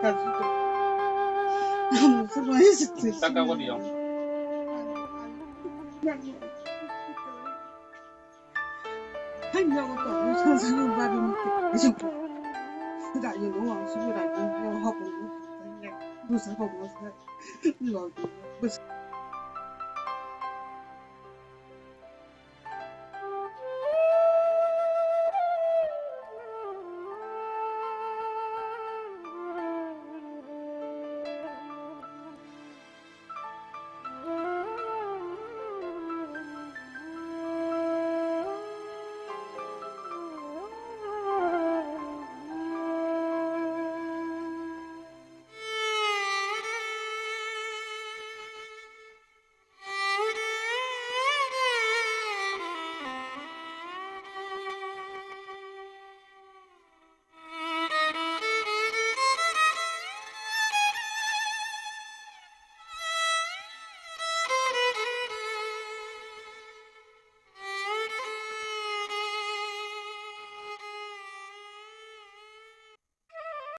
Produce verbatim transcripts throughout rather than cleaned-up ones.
Saka ko diyo.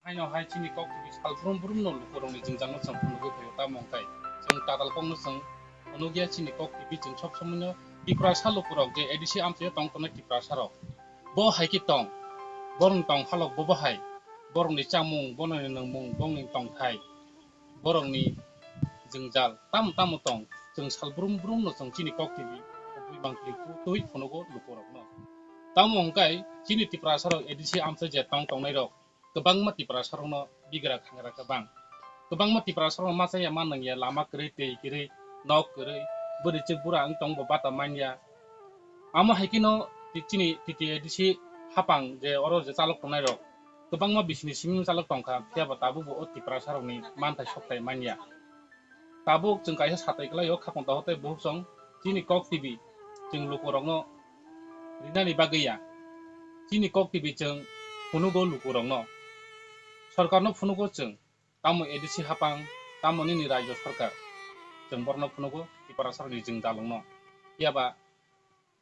Haino hai chini kok twi sal brum brum no lukurokni jwngjal no chwng phunugwi phaio, tamo hwnkhe chwng tatal kok no chwng phunugya chini kok twi chwng sob somoi no Tiprasa lukurok je A D C amchaio tong tongnai Tiprasa rok. Bo hai khe tong, borokni tong halok bo bo hai, borokni chamung, borokni nwngmung, borokni tongthai, borokni jwngjal tamo tamo tong, chwng sal brum brum no chwng chini kok twi kubui mangpili twi phunugo lukurok no. Tamo hwnkhe chini Tiprasa rok A D C amchai je tong tongnai rok, kwbangma Tiprasa rokno bigra khangra kwbang. Kwbangma Tiprasa rokno ma chaya ma nangya, lama kwrwi, twi kwrwi, nok kwrwi, bwrwi chwk bura wng tongbo bata manya. Amo hai kheno ti-, chini T T A D C hapang je oro je chalok tongnai rok, kwbangma bisini simi chalok tongkha, phiya ba tabukbo o Tiprasa rokni manthai sokthai manya. Tabuk chwng kaisa satai kwlaio, khapang taho tei buhuk song chini kok twi chwng lukurokno rinani bagwi ya. Chini kok twi chwng phunugo lukurokno. Sorkarno phunugo chwng, tamo A D C hapang, tamo nini rajyo sorkar. Chwng borokno phunugo, Tiprasarokni jwngjal wngno. Phiya ba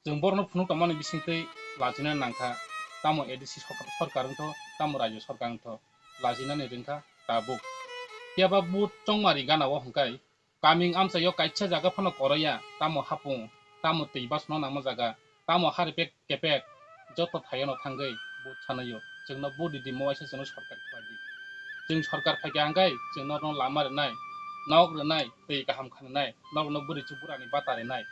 chwng borokno phunuk tongmani bisingtwi lachina nangkha, tamo A D C sorkar, sorkar wngtho, tamo rajyo sorkar wngtho, lachinani ringkha tabuk. Phiya ba vote chongmari gana o hwnkhe kaming amchaio kaisa jaga phano koroya, tamo hapung, tamo twi basno nangma jaga, tamo haripek kepek, joto thaiono thangwi vote sanaio. Chwngno vote ridi, mo waisa chwngno sorkar khlai di. Chwng sorkar phaikha hwnkhe chwng norokno lama rwnai, nok rwnai, twi kaham khananai, norokno bwrwi chwk burani bata rwnai.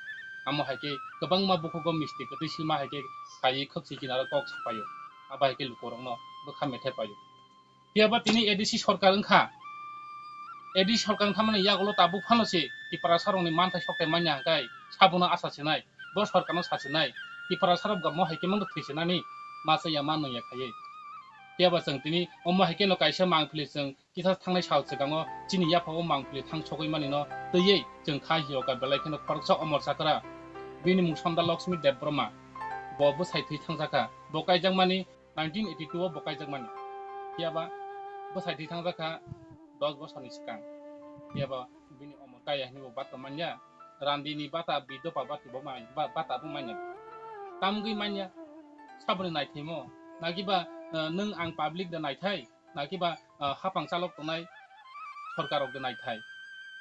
Amo hai khe kwbangma bukhugo misti kwtwi silma hai khe saiwi khwk si kinaro kok sapaio. Abo hai khe lukurokno bwkha methai paio. Phiya ba tini A D C sorkar wngkha. A D C sorkar wngkha mani yagulo tabuk phano se Tiprasarokni manthai sokthai manya hwnkhe sabono asa sinai, bo sorkarno sa sinai, Tiprasarok bo mo hai khe mangno thwi sinani ma chaya ma nungya khaiwi. Phiya ba chwng tini omo hai kheno kaisa mangpili chwng kisa thangnai sal swkango chini yaphao mangpili thang sogwi manino twiwi chwng kha hiyoka belai kheno khoroksa Omor Chakra, bini mung Sonda Laxmi Debbarma, bo bwsai thwi thangjakha, bo kaijakmani nineteen eighty-two o bo kaijakmani. Phiya ba bwsai thwi thangjakha dos bosorni swkang. Phiya ba bini omor kaya hinwi bo bata manya. Randini bata, bidoba bati bo mai-, ba-, bata bo manya. Tamgwi manya. Saboni naithaimo. Nagiba, eh, nwng ang public da naithai. Nagiba, ah, hapang chalok tongnai sorkar rok de naithai.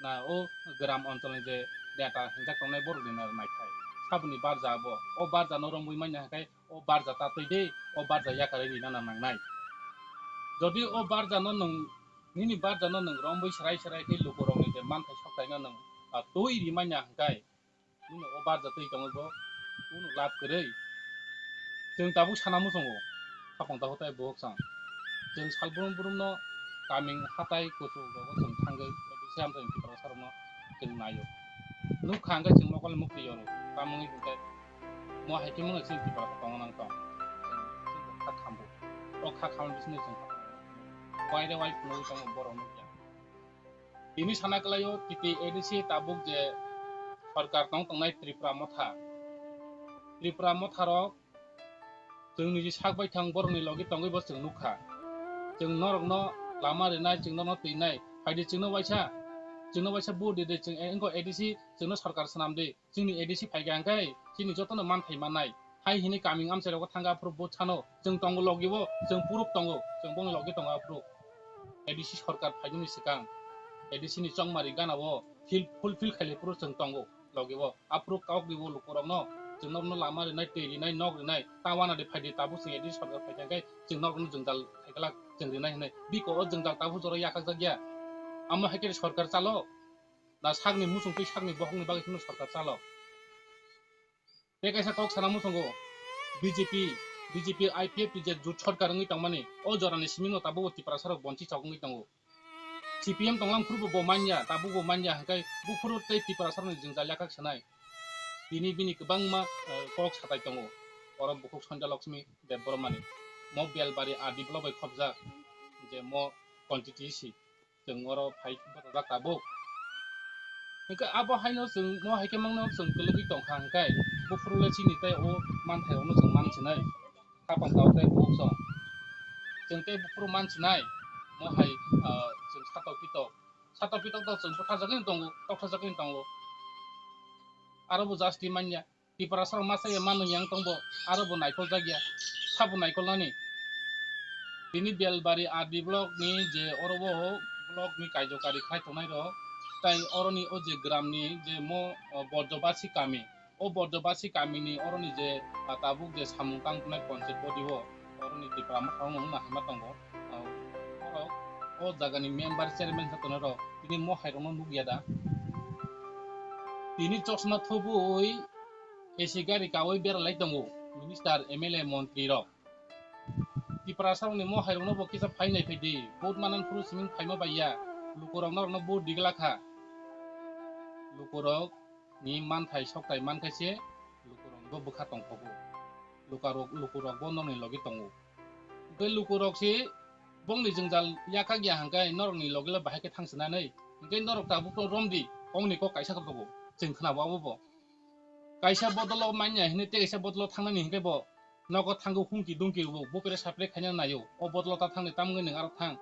Na o gram oncholni je neta hinjak tongnai borok de na naithai. Saboni barja abo. O barja no romwi manya hwnkhe o barja ta twi de, o barja yakarwi rina na nangnai. Jodi o barja no nwng, nini barja no nwng romwi serai serai khe lukurokni je manthai sokthai no nwng, ah, twi ri manya hwnkhe, nini o barja twi tongo bo, kunu lab kwrwi. Chwng tabuk sana muchungo, hapang tahu tai buhuk chwng. Chwng sal brum brum no kaming hatai kuchuk rogo chwng thangwi, A D C amchaini Tiprasa rokno chwng naio. Nukha hwnkhe chwng mokol mukti yoro, tamungwi hwnkhe mo hai khe mano chini Tiprasa tongo nang tong. Chwng, chwng kha khambu. O kha khambu bisingtwi chwng kha khambu. Waire wai phunugwi tongo borok nukya. Tini sana kwlaio T T A D C tabuk je sorkar tong tongnai Tripura motha. Tripura motha rok chwng niji sak bai thang borokni logi tongwi bo chwng nukha. Chwng norokno lama rinai, chwng norokno twinai. Phaidi chwngno waisa, chwngno waisa vote ridi, chwng engko A D C chwngno sorkar swnamdi. Chini A D C phaikha hwnkhe chini jotono manthai mannai. Hai hini kaming amchai rogo thangkha aphuru bo sano, chwng tongo logi bo, chwng puruk tongo, chwng bongni logi tongo aphuru. A D C sorkar phainani swkang A D C ni chongmari gana o fil-, fulfill khailai phuru chwng tongo logi o. Aphuru kok ribo lukurokno, chwng norokno lama rinai, twi rinai, nok rinai, ta wana de phaidi tabuk chwng A D C sorkar phaikha khe chwng norokno jwngjal khaikhlak chwng rinai hinwi. Biko o jwngjal tabuk jora yakhakjak ya. Amo hai khe sorkar chalo? Na sakni muchung twi sakni bokhokni bagwi phano sorkar chalo? Tei kaisa kok sana muchungo, B J P, B J P, I P F T je jut sorkar wngwi tongmani, o jorani simino tabukbo Tiprasarok bonchi chok wngwi tongo. C P M tonglam phuru bo manya, tabukbo manya, hwnkhe buphuru tei Tiprasarokni jwngjal yakhak sanai. Tini bini kwbangma, eh, kok satai tongo. Oro bukhuk Sonja Laxmi Debbarmani, mo Belbari R D block bai khopjak, je mo constituency. Chwng oro phai bwsajak tabuk. Hwnkhe abo haino chwng mo hai khe mangno chwng kwlwgwi tongkha hwnkhe buphuru le chini tei o manthairokno chwng mansinai. Khapang tao tei bukhuk song. Chwng tei buphuru mansinai mo hai, ah, chwng satok pitok. Satok pitok to chwng butharjagwi tongo, tokthajagwi tongo. Aro bo jasti manya. Tiprasarok masa ya mano yang tongbo, aro bo naikol jak ya, sabo naikol nani. Tini Belbari R D block ni je oro bo block ni kaijokari khai tongnai rok, tai oro ni o je gram ni je mo, o, Borjobasi kami, o Borjobasi kami ni oro ni je, a, tabuk je samung tang tongnai panchayat body o, oro ni Tipra Motha wngma hwnma tongo. Borok o jagani member chairman sa tongnai rok tini mo hai rokno nukya da? Tini chosma thubui A C gari kawi beralai tongo minister, M L A, montri rok. Tiprasa rokni mo hai rokno bo kisa phai nai phai di, vote manan phuru siming phaima bai ya, lukurok norokno vote digla kha. Lukurok ni manthai soktai mankhaise lukurok bo bwkha tongkhogo. Lukarok, lukurok bo nokni logi tongo. Hwnkhe lukurok se bongni jwngjal yakhak ya hwnkhe norokni logi le bahai khe thang swnanwi. Hwnkhe norok tabuk to romdi, kongni kok kaisa kok tongo. Chwng khwnabo abo bo. Kaisa bodolo manya hinwi tei kaisa bodolo thangnani hwnkhe bo nogo thango humki dumki rwo, bupre sapre khaina naio. O bodolo ta thangni tamungwi nwng aro thang.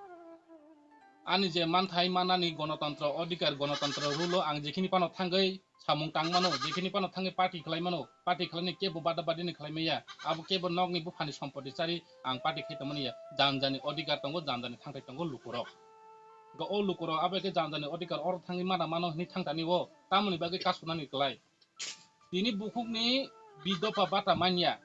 Ani je manthai manani gonotontro, odhikar gonotontro rule o ang jekhini phano thangwi samung tang mano, jekhini phano thangwi party khlai mano, party khlaini kebo bada badini khlai maya, abo kebo nokni buphani sompoti chari ang party khai tongmani ya, jan jani odhikar tongo, jan jani thangthai tongo lukurok. Ga o lukurok abo khe jan jani odhikar oro thangwi mana mano hinwi thangtani o, tamoni bagwi kasunani klai. Tini bukhukni bidopha bata manya,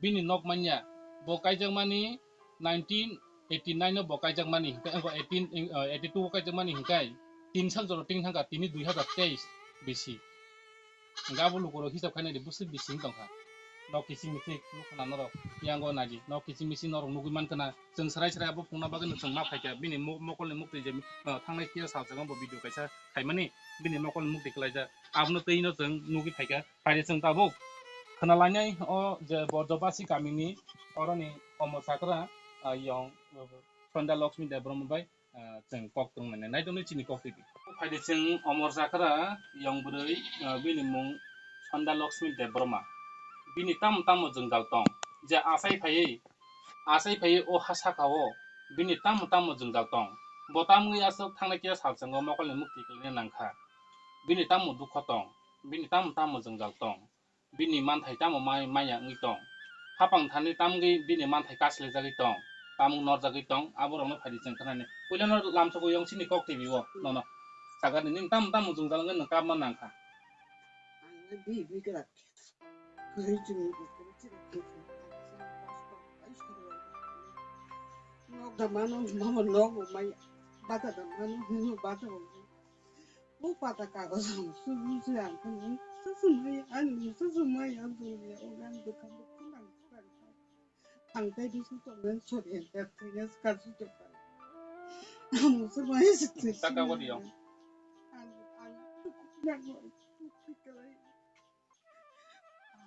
bini nok manya, bo kaijakmani nineteen eighty nine o bo kaijakmani, hwnkhe, eighteen, eh, eighty two o kaijakmani hwnkhe, tin sak jora tin thangkha, tini dui hazar teis bisi. Hwnkhe abo lukurok hisab khainai di, bwswk bisi wng tongkha. Nok kiching miching nukha na norok, yango naidi, nok kiching miching norok nugwi mankha na, chwng swrai swrai abo phungna bagwi no chwng ma phaikha, bini mo-, mokolni muktwi je, eh, thangnai phiya salsa bo video kaisa khaimani, bini mokolni muktwi kwlaijak, abono twi no chwng nugwi phaikha. Phaidi chwng tabuk khwnalainai o je Borjobasi kamini oroni Omor Chakra, ah, yong, ah, Sonda Laxmi Debbarma bai, ah, chwng kok tongmani naitongni chini kok twi. Phaidi chwng Omor Chakra yong bwrwi, ah, bini mung Sonda Laxmi Debbarma. Bini tamo tamo jwngjal tong je achai phaiwi, achai phaiwi o ha saka o bini tamo tamo jwngjal tong. Bo tamwi aswk thangnai khe salsongo mokolni mukti kwlaina nangkha. Bini tamo dukho tong, bini tamo tamo jwngjal tong. Bini manthai tamo mai maya wngwi tong. Hapang thani tamgwi bini manthai kaslijagwi tong. Tamung norjagwi tong, aborokno phaidi chwng khnani. Puilano lamsogo yong sini kok twi biwo nono. Sagani nini tamo tamo jwngjal wngwi nwng kapma nangkha. Ang le bi bi kwrak. Kwrwi chwngni kwrwi chwngni kwrwi. Nok da mano, mama nok bo maya. Bata da mano, hino bata bo maya. O pata kagoz ang subu se ang khe mungsa se maya, ani mungsa se maya, ang tongya, o gan bwkha bwkha nang kha. Ang tei bisu tongna sori, ang tei thwina swkang su tongkha. Ang mungsa maya se thwi. Taka bo diyong. Ang, ang, ang,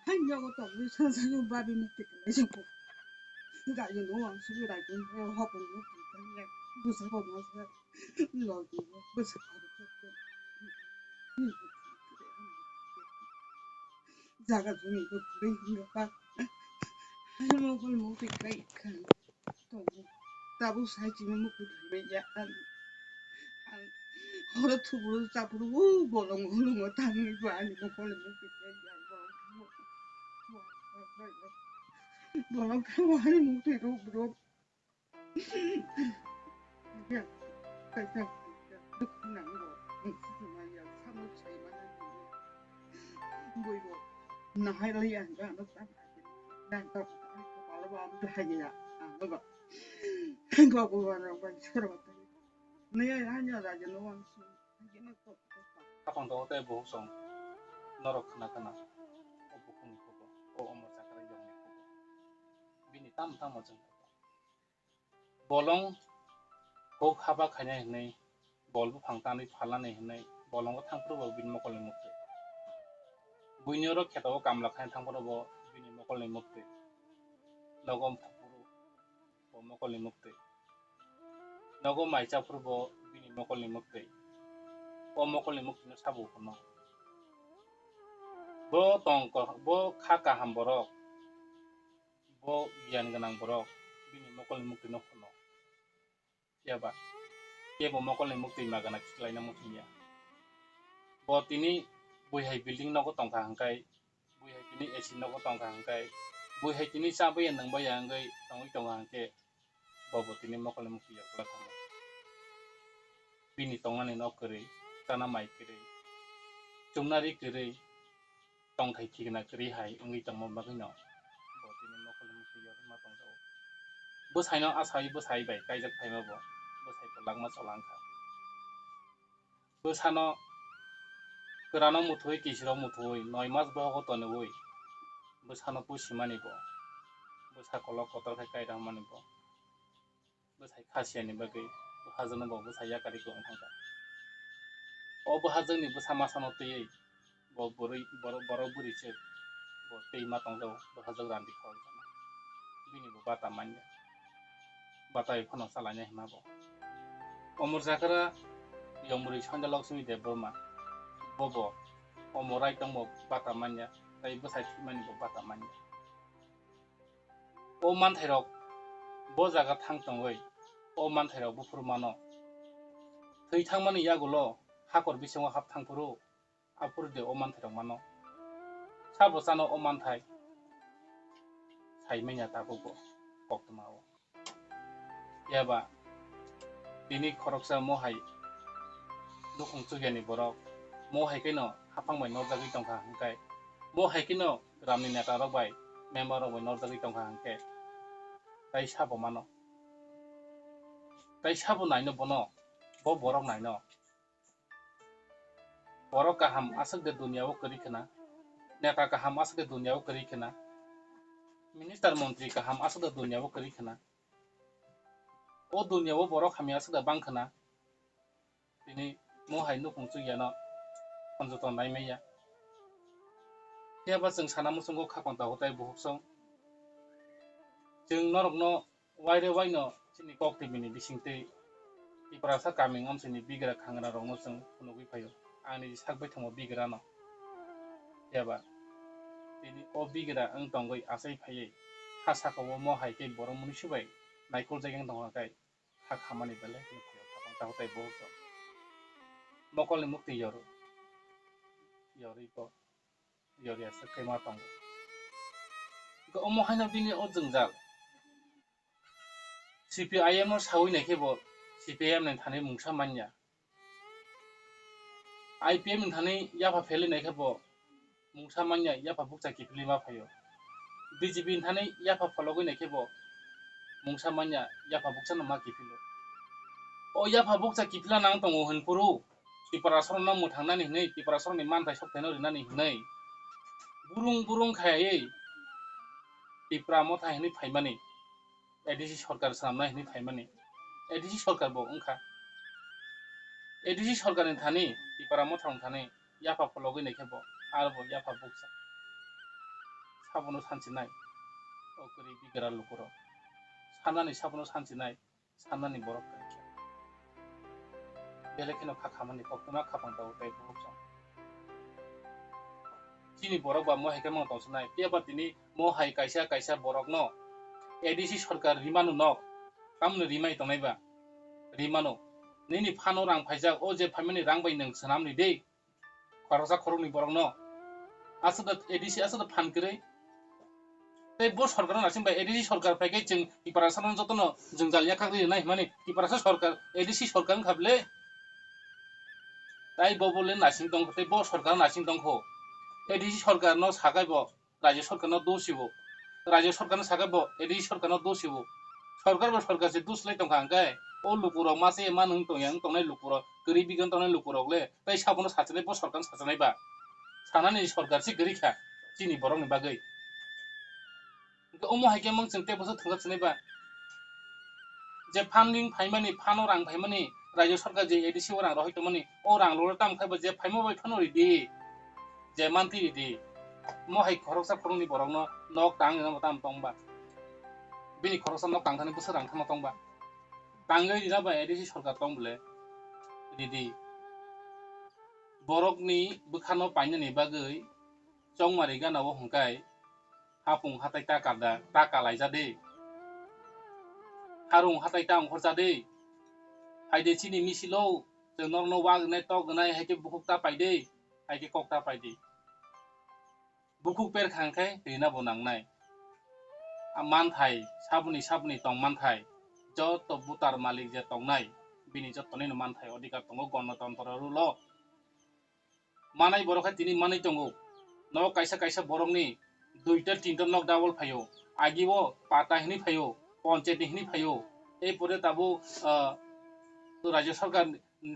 Hai nyogo tongwi sangsani babi mukti kwlai se kok. Raiyung no ang sugwi raiyung no hopon mukti kwlai ya. Bwsa bo no se logi no bwsa kok kok. Jaga jumi bo kwlai hinga pa. Hai mokol mukti kwlai kha. Tongo. Tabuk sai chini mukti khlaibai ya ang. Ang horo thuburu chapuru o bolong holongo tangwi bo ani mokol mukti khlai ya bolong. Bolong khe bo ani mukti ruk ruk. Kaisa dukhu nango, nungsi sumaya, samung saimana nango. Boibo nahai lai ang ba, ano ta nang ta palo ba, ano haya, ano ba. Hengko ko ba, ano ba, sero ba. Naya, hanya raja no wang sung. Hapang to tei buhuk song norok khna khna. O bukhukni khugo, o omo chakra yongni khugo. Bini tamo tamo chwng khugo. Bolong huk haba khainai hwnwi, bol buphang tanwi phalnani hwnwi, bolongo thangphuru bo bini mokolni muktwi. Buini oro kheto o kamla khaina thangphuru bo bini mokolni muktwi. Nogo phuru bo mokolni muktwi. Nogo mai chaphuru bo bini mokolni muktwi. O mokolni muktwino sabo hwno. Bo tong ko-, bo kha kaham borok, bo giyan gwnang borok bini mokolni muktwino hwno. Phiya ba, kebo mokolni muktwi magana khiklaina muchungya. Bo tini buihai building nogo tongkha hwnkhe, buihai tini A C nogo tongkha hwnkhe, buihai tini chabwi ya nwngbaiya wngwi tongwi tongkha hwnkhe, bobo tini mokolni muktwi yakla thango. Bini tongnani nok kwrwi, chana mai kwrwi, chumnari kwrwi, tongthai thikna kwrwi hai wngwi tongma bagwino bo tini mokolni muktwi yorwkma tongjago. Bwsaino asawi bwsai bai kaijak phaima bo bwsai kwlangma cholangkha. Bwsano kwrano muthuwi, kisiro muthuwi, noi mas bohogo tonwi bwsano pusimani bo. Bwsa kolok kotor khai kairangmani bo. Bwsai khasiyani bagwi bwhajwkno bo bwsa yakarwi kwrwng thangkha. O bwhajwkni bwsa masano twiwi bo bwrwi, boro-, borok bwrwi se bo twi ma tongjago, bwhajwk randi khorokjagna. Bini bo bata manya. Bata bai phano chalainai hwnma bo. Omor jakra yong bwrwi Sanja Lakshmi Debbarma. Bobo omo rai tongbo bata manya, tei bwsai thwimani bo bata manya. O manthairok bo jaga thang tongwi, o manthairok buphuru mano. Thwi thangmani yagulo hakor bisingo hap thangphuru, aphuru de o manthairok mano. Sabo chano o manthai? Sai manya tabukbo koktwmao. Phiya ba tini khoroksa mohai nukhung chukyani borok, mohai kheno haphang bai norjagwi tongkha hwnkhe, mohai kheno gramni neta rok bai, member rok bai norjagwi tongkha hwnkhe, tai sabo mano? Tai sabo naino bono? Bo borok naino? Borok kaham aswk de duniao kwrwi khna, neta kaham aswk de duniao kwrwi khna, minister montri kaham aswk de duniao kwrwi khna. O duniao borok hamya aswk de bang khna. Tini mohai nukhung chukyano honjoto naimaya. Phiya ba chwng sana muchungo khapang tago tei buhuk song. Chwng norokno waire waino chini kok tibini bisingtwi Tiprasa kaming amsini bigra khangra rokno chwng phunugwi phaio. Ani sak baithangbo bigrano. Phiya ba tini o bigra wng tongwi achai phaiwi ha sakao mohai khe borok munisubai naikoljakya wng tongkha khe, ha khamani belai kheno phaio, khapang tago tei bohok rok. Mokolni mukti yoru. Yorwi bo, yori aswk khe ma tongo. Hwnkhe omo haino bini o jwngjal. C P I M no sawi nai khe bo C P I M ni thani mungsa manya. I P M ni thani yapha phelwi nai khe bo mungsa manya, yapha bukcha kiphilwi ma phaio. B J P ni thani yapha phologwi nai khe bo mungsa manya, yapha bukchano ma kiphilo. O yapha bukcha kiphilna nang tongo hwnphuru, Tiprasarokno mwthangnani hwnwi, Tiprasarokni manthai sokthai no rinani hwnwi burung burung khaiwi Tipra motha hwnwi phaimani. A D C sorkar swnamnai hwnwi phaimani. A D C sorkar bo wngkha. A D C sorkarni thani, Tipra motharokni thani yapha phologwi naikhe bo, aro bo yapha bukcha. Sabono sanchi nai, o kwrwi bigra lukurok. Sanani sabono sanchi nai, sanani borok kwrwi khe. Belai kheno kha khamani koktwma khapang tongo tei bukhuk song. Chini borok ba mohai khe mano tongsinai. Phiya ba tini mohai kaisa kaisa borokno A D C sorkar rimano nok. Tamoni rimai tongnai ba? Rimano. Nini phano rang phaijak, o je phaimani rang bai nwng swnamni de. Khoroksa khoroknwi borokno. Aswk da A D C aswk da phan kwrwi. Tei bo sorkar no naising bai A D C sorkar phai khe chwng Tiprasa no joto no jwngjal yakhak ri nai hwnmani Tiprasa sorkar, A D C sorkar wngkha bwle. Tai bo bo le naising tong kho, tei bo sorkar no naising tong kho. A D C sorkar no sakai bo Rajya sorkar no dos sibo. Rajya sorkar no sakai bo A D C sorkar no dos sibo. Sorkar bo sorkar se dos lai tong kha hwnkhe o luku rok ma se ma nwng tong yang tongnai luku rok, kwrwi bigan tongnai luku rok le tai sabo no sachinai bo sorkar no sachinai ba. Sanani sorkar se kwrwi kha chini borok ni bagwi. Hwnkhe omo hai khe mung chwng tei bwswk thwngjak sinai ba? Je funding phaimani, phano rang phaimani, rajya sorkar je A D C o rang rohoi tongmani, o rang rok tamo khai ba je phaima bai phano ridi, je mantwi ridi. Omo hai khoroksa khoroknwi borokno nok tang rwna bo tamo tong ba? Bini khoroksa nok tang thani bwswk rang thangma tong ba? Tangwi rina bai A D C sorkar tong bwle ridi. Borokni bwkhano painani bagwi chongmari gana o hwnkhe hapung hatai ta karda, ta kalaija de. Harung hatai ta ongkhorja de. Hai de chini misilo, chwng norokno wak wngnai, tok wngnai, hai khe bukhuk ta pai de, hai khe kok ta pai de. Bukhuk per kha hwnkhe rina bo nangnai. A manthai, saboni saboni tong manthai, joto butar malik je tongnai, bini jotonino manthai odhikar tongo, gonotantro rule o. Manai borok khe tini manwi tongo. Nok kaisa kaisa borokni duita tinta nok double phaio. Agi o pata hinwi phaio, ponchayat ni hinwi phaio. Ei pore tabuk, ah, rajya sarkar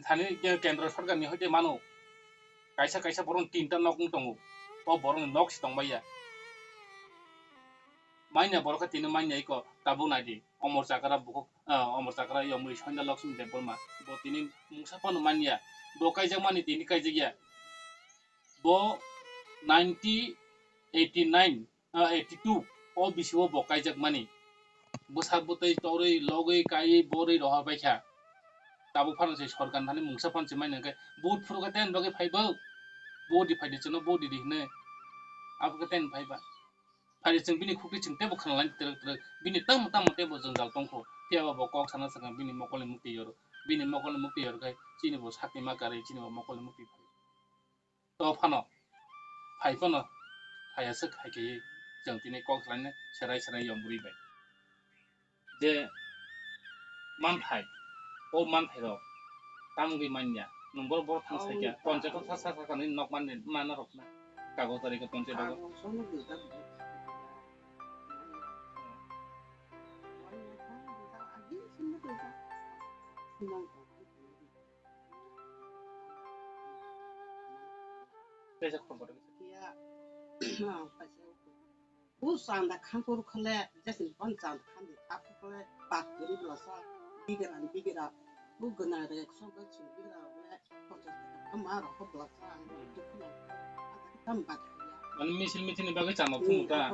thani ke-, kendro sarkar ni hoite mano. Kaisa kaisa borok tinta nok wng tongo. O borok ni nok se tong baiya. Manya borok khe tini manya iko tabuk nai di. Omor chakra bukhuk, ah, omor chakra yomwi Sanya Lakshmi Debbarma. Bo tini mungsa phano manya. Bo kaijak mani tini kaijak ya. Bo nineteen eighty nine, ah, eighty two o bisi o bo kaijak mani. Bwsa bwtwi torwi logwi kaiwi borwi rohor bai kha. Tabuk phano se sorkar thani mungsa phano se manya khe vote phuru khe ten bagwi phai bo. Vote di phai di chwngno vote di di hwnwi. Abo khe ten phai ba. Phai chwng bini khukti chwng teibo khwnalai twrwk twrwk. Bini tamo tamo teibo jwngjal tongkho. Phiya ba bo kok sana swkang bini mokolni mukti yoro. Bini mokolni mukti yor khai chini bo sakni ma karwi chini bo mokolni mukti phai. To phano. Phai phano. Phai aswk hai khe chwng tini kok salaina serai serai yom bwrwi bai. Je manthai, o manthai rok tamo wngwi manya, nwng borok borok thang saikha, ponchayat o sa sa sa kanwi nok manwi mana rok na, kagoj tari khe ponchayat o. Kaisa khoroksa. Bu chanda khang kuru khale, jesini pon chanda khang di, apu khale, bak kuri belasa, bigra ni bigra, bu gana re, ekso bai chini bigra rok le, ponchas taka ma rok ho belasa, ang dukhu na, tam bak ya. Mane misil misil ni bagwi chanda phungo ta?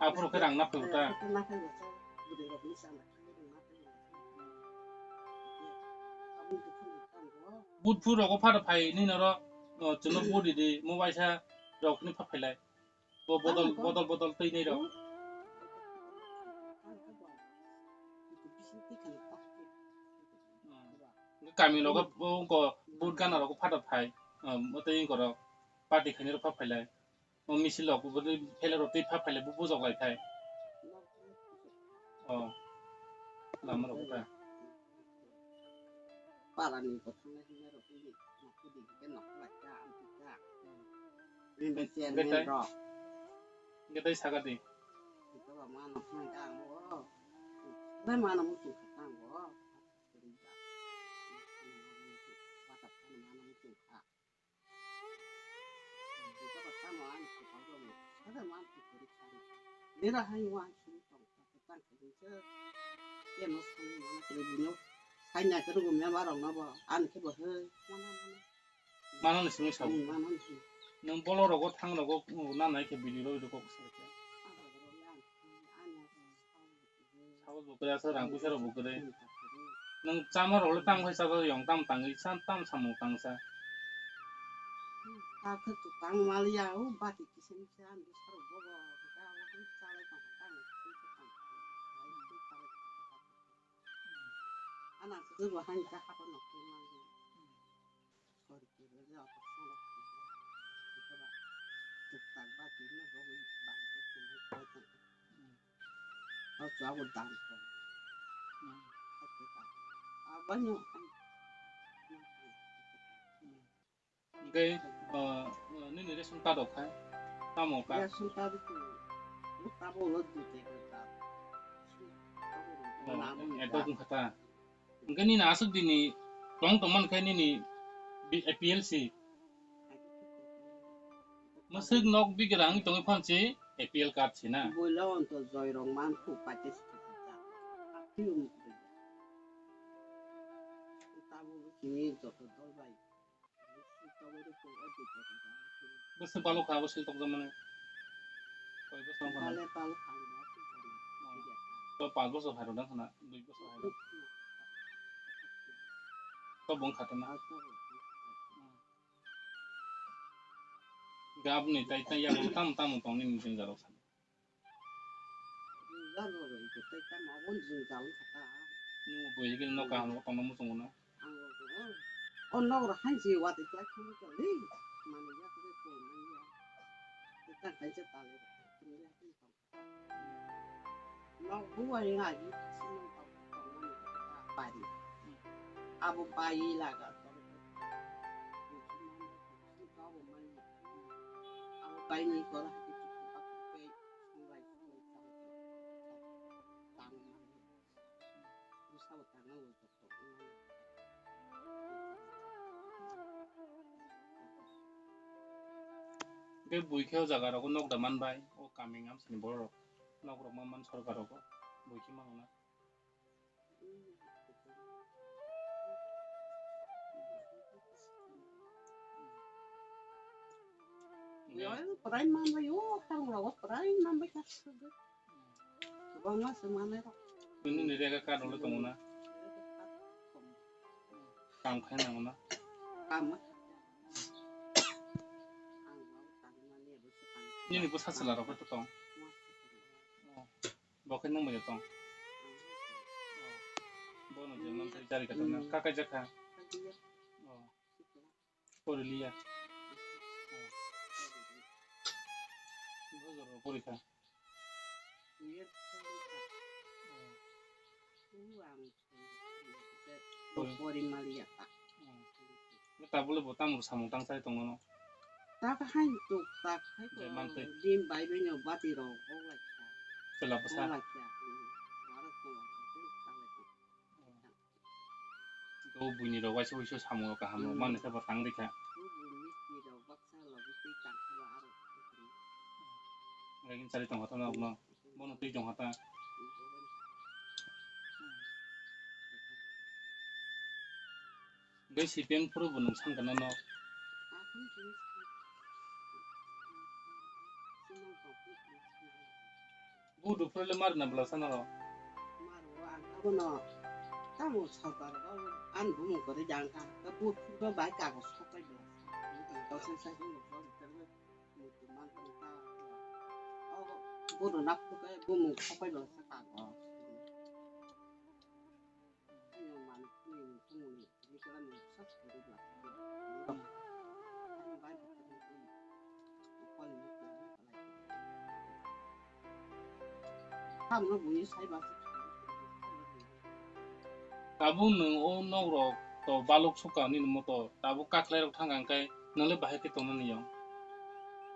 Apu rok khe rang na phungo ta? Apu rok khe na phai belasa, bwrwi rok ni chanda khang kuru na phai belasa. Aboni dukhu ni tam bo. But phuru rogo phada phai ni noro, o, chwngno body di, mo waisa rok ni pha phailai. Bo bodol, bodol, bodol twi nei rok. Kami logo bo ko but gana rogo phada phai. Um, tei korok party khainai rok pha phailai. O misil rok bo phela rok twi pha phailai bo bujok lai phai. O lama rok ta. Parani bo thangnai hinai rok twi. Nokho di hingke nokho lai ta, ang twi ta. Nini chairman rok. Hingke tei saka di. Hingke ba ma nokho nai ta ang bo. Bai ma nokho muchung kha ta ang bo. Bata phano ma nokho muchung kha. Hingke ba tamo ang khe ba bo ni. Saka ma ang khe kori kha. Nera hai wa ang sini tong. Tang khe hingke, keno sani mana khe bini saina khe rwgwmya ma rok no bo, ani khe bo he, mana, mana. Mana ni simi sabo. Hmm, mana ni simi. Nwng bolo rogo thang rogo, uh, na nai khe bini roi rogo khe. Abo rok le ani, ani, ani. Sabo bo kre asa rang puisa rok bo kre. Hmm. Nwng chama rok le tang khai sa yong tam tangwi sa tam samung tang sa. Hmm, ta khe tu tang mal ya, o bati kisim se ani bwsa rok bo bo, bo ta o chalai tang tang. Ana se bo hani ta habo no khe mali. Sori khe bo ya ko solo. Tuk tak ba ki no bo wi ba ko khe ko. Abo dam kho. Abani. Hwnkhe, uh, uh, nini ration card rok khai? Tamo card? Ration card tu, tabo ulo dute ko ta. Oh, eko wngkha ta. Hwnkhe nini aswk dini tong tongmani khe nini B-, A P L C. Mwswk nok bigra wngwi tongwi phano se A P L card se na. Boila onto joy rok man khu paite se. Tabo simi joto dol bai. Bwswk balok kha abo sil tokjakmani? Koi bosor wngkha na? Bale balok kha. To panch bosor hai rw na khana, dui bosor hai rw. To bong kha to na. Gabni tai tai yago tam tam tong nini jeng jarok sa. Jalo rw iko tai tam abo jeng jalo kha ta. Nung bo higil no kaham ko tongna muchung na. Ang bo o nok rw han ji wa tai tai khum ko le. Mane ya ko ko mane ya. Ta kai je ta le. Nok buwai ngai, sinong tong tong mani bari. Abo bai laga tong. Abo bai ni kora hati tu pakai sungai sungai tang mani. Busa tang. Hwnkhe bui khe o jaga rogo nok da man bai, o kami amsani borok rok nok rok man man sorkar rogo bui khe mano na. Yo, prai man bai, o, tang rogo prai man bai ka. Kwbangma se manwi rok. Nini ni rega card rok le tongo na? Kam khai nango na? Kam. Nini bwsa chwla rok to tong? Oh. Bo khe nung bai tong? Oh. Bono je man thai jari kha tong na? Kakai jakha? Oh. Pori liya. Bojor rok pori kha. Pori maliya ta. Tabule bo tamul samung tang chai tongo no. Ta ka hai tuk ta khai to. Jai man twi. Dim bai bai no bati rok hok lai kha. Chwla bwsa. Hok lai kha. Aro hok lai kha. Do buini rok waisa waisa samung rok kaham rok manwi khe bo tang rikha. Lagin chari tong kha ta nok no. Bono twi tong kha ta. Bai C P M phuru bo nung san kana no. Budu phuru le mar na bwla sana ro. Mar o ang abono tamo sorkar o an bumung kwrwi jang kha. Ka budu phuru bai kago sopai bwla. Ka sen sai bumung ko mutu man tong kha. O budu nak phuru bai bumung sopai bwla sa kago. Tabuk nwng o nok rok to balok sukha nini moto tabuk kaklai rok thang ang kai nwng le bahai khe tong nani yong.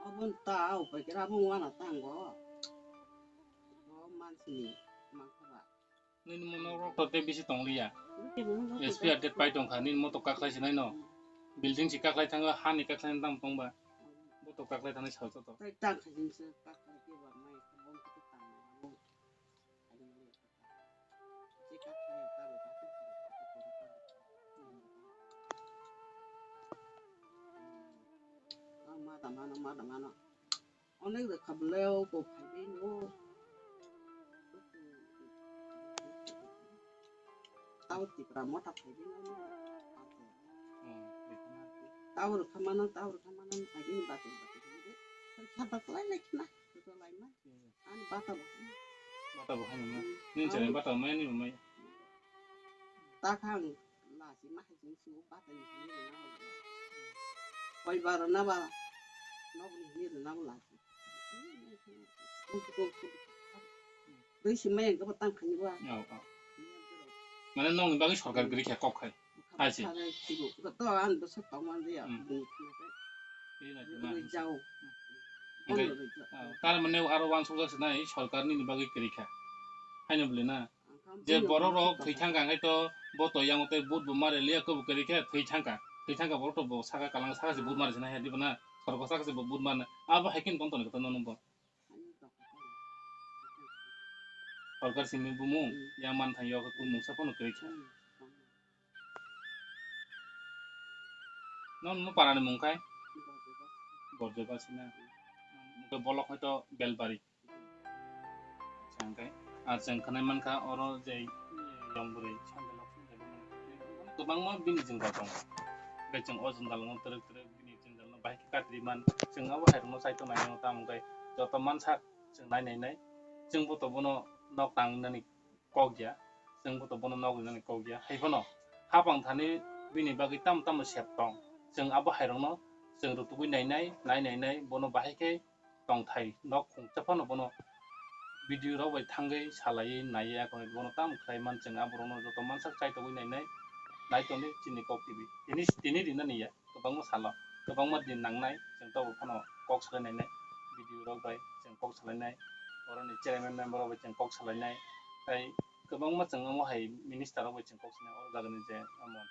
Abon ta upai khe abo wana tango. O mansini mankha ba. Nini mono rok to tei bisi tong liya. S P R date pai tong kha, nini moto kaklai sinai no. Building si kaklai thango, hani kaklai tang tong ba. Boto kaklai thanai sao to. Tai tang kha jin se kaklai ke ba mai ka bom ke tang. Ani mali ka. Se kaklai ka ba ka. Ma da ma no, ma da ma no. Onek rwkha bwleo bo phaibai no. Tao Tipra motha phaibai no. Tao rwkha mano, tao rwkha mano, phaibai ni bati bati phaibai. Saba kwlai lai khna, kwlai ma. Ani bata bo. Bata bo hano na. Nin chani bata mai ni mai. Ta khang la si ma hai jing si bata ni ni na. Koi bar na ba. Nok ni ni na ba la si. Twi si mai ang kabo tang khani wa. Oh, oh. Mane nokni bagwi sorkar kwrwi kha kok khai. Hai se. Sarai sigo. To ang do sa tong man ya. Hmm. Bini thangna tei. Bini thangna. Rwi jao. Hwnkhe, Bono rwi jao. Ah, tar mane aro wansukjak se nai sorkar nini bagwi kwrwi kha. Haino bwle na. Je borok rok thwi thang kha, hwnkhe to bo to yang tei vote bo mare liya, kebo kwrwi khe thwi thang kha. Thwi thang kha borok to bo saka kalang saka se vote mare se nai, diba na? Sorgo saka se bo vote mare. Abo hai khe tong toni khe to nono bo. Sorkar simi bumung, yang man thang yok khe mungsa phano kwrwi kha. Nono parani mung khai? Borjoba sina. Mung khe bolok hai to Belbari. Chang khe, ah, chwng khwnai mankha oro je, eh, yong bwrwi sandal rok swngjak mano. Kwbangma bini jwngjal tongo. Hwnkhe chwng o jwngjal no twrwk twrwk bini jwngjal no bahai khe katri man. Chwng abo hai rok no chai tongnai no tamo hwnkhe joto mansak chwng nai nai nai. Chwng bo to bono nok tang nani kok ya. Chwng bo to bono nok rinani kok ya. Hai phano hapang thani bini bagwi tamo tamo sep tong. Chwng abo hai rok no chwng rutugwi nai nai, nai nai nai bono bahai khe tongthai nok khungsa phano bono video rok bai thangwi salaiwi naiwi akhorni bono tamo khlai man chwng aborokno joto mansak chaitogwi nainai naitoni chini kok T V tini tini rinani ya kwbangma salo kwbangma din nangnai chwng tabuk phano kok salai nainai video rok bai chwng kok salainai oroni chairman member rok bai chwng kok salainai tei kwbangma chwng omo hai minister rok bai chwng kok sanai oro jagani je omo.